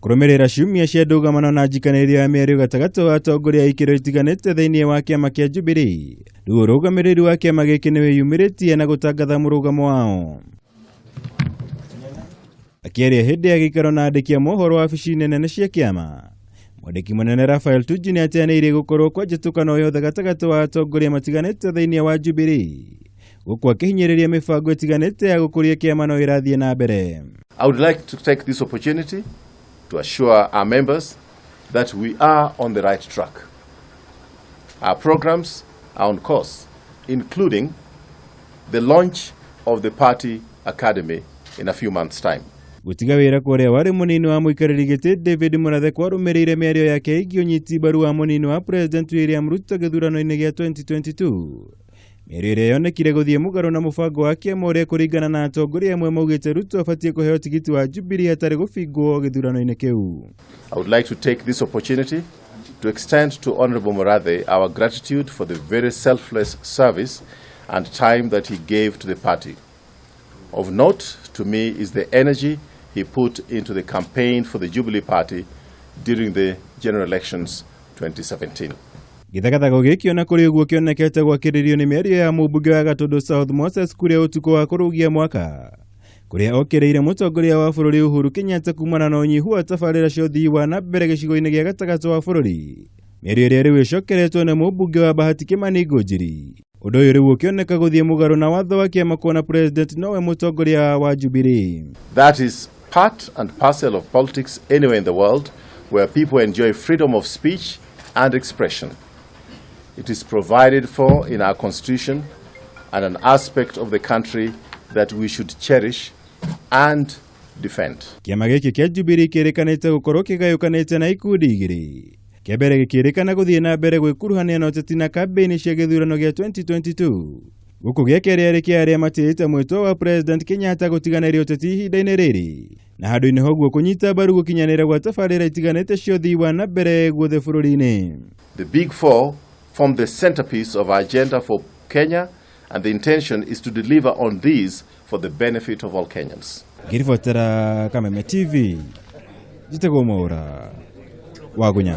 Kũrũmĩrĩra ciumia cia ndũgamano na njikanĩrio ya mĩario gatagatĩ wa atongoria a ikĩro itiganĩte thĩinĩ wa kĩama kĩa Jubilee, rĩu ũrũgamĩrĩri wa kĩama gĩkĩ nĩ wĩyumĩrĩtie na gũtangatha mũrũgamo wao. Akĩaria hĩndĩ ya gĩikaro na andĩki a mohoro wabici-inĩ nene cia kĩama, mwandĩki mũnene Raphael Tuju nĩ ateanĩirie gũkorwo kwa njĩtũkano yothe gatagatĩ wa atongoria matiganĩte thĩinĩ wa Jubilee, gũkũ akĩhinyĩrĩria mĩbango ĩtiganĩte ya gũkũria kĩama no ĩrathiĩ na mbere. I would like to take this opportunity to assure our members that we are on the right track. Our programs are on course, including the launch of the party academy in a few months' time. Gũtiga wĩra kũrĩa warĩ mũnini wa mũikarĩri gĩtĩ David Murathe kwarũmĩrĩire mĩario yake ĩgiĩ ũnyiti mbaru wa mũnini wa President William Ruto gĩthurano-inĩ gĩa 2022, mĩario ĩrĩa yonekire gũthiĩ mũgarũ na mũbango wa kĩama ũrĩa kũringana na atongoria amwe maugĩte Ruto abatiĩ kũheo tigiti wa Jubilee hatarĩ gũbingwo gĩthurano-inĩ kĩu. I would like to take this opportunity to extend to Honorable Murathe our gratitude for the very selfless service and time that he gave to the party. Of note to me is the energy he put into the campaign for the Jubilee Party during the general elections 2017. Gĩthagathago gĩkĩ ona kũrĩ ũguo kĩonekete gwakĩrĩrio nĩ mĩario ya mũmbunge wa Gatũndũ South Moses Kuria ũtukũ wa kũrũgia mwaka, kũrĩa okĩrĩire mũtongoria wa bũrũri Uhuru Kenyatta kumana na ũnyihu wa tabarĩra cia ũthii wa na mbere gĩcigo-inĩ gĩa gatagatĩ wa bũrũri, mĩario ĩrĩa rĩu ĩcokeretwo nĩ mũmbunge wa Bahati Kimani Ngunjiri. Ũndũ ũyũ rĩu ũkĩoneka gũthiĩ mũgarũ na watho wa kĩama kuona president nowe mũtongoria wa Jubilee. That is part and parcel of politics anywhere in the world where people enjoy freedom of speech and expression. It is provided for in our constitution and an aspect of the country that we should cherish and defend. Kĩama gĩkĩ kĩa Jubilee kĩrĩkanĩte gũkorwo kĩgayũkanĩte na ikundi igĩrĩ. Kĩa mbere gĩkĩrĩkana gũthiĩ na mbere gwĩkuruhania na ũteti na kambĩini cia gĩthurano gĩa 2022, gũkũ gĩa kerĩ arĩ kĩa arĩa matĩĩte mwĩto wa President Kenyatta gũtiganĩria ũteti ihinda-inĩ rĩrĩ na handũ-inĩ hoguo kũnyita mbaru gũkinyanĩra gwa tabarĩra itiganĩte cia ũthii wa na mbere guothe bũrũri-inĩ. The Big Four form the centerpiece of our agenda for Kenya, and the intention is to deliver on these for the benefit of all Kenyans. Ngĩribotera Kameme TV, njĩtagwo Mwaũra Wagunya.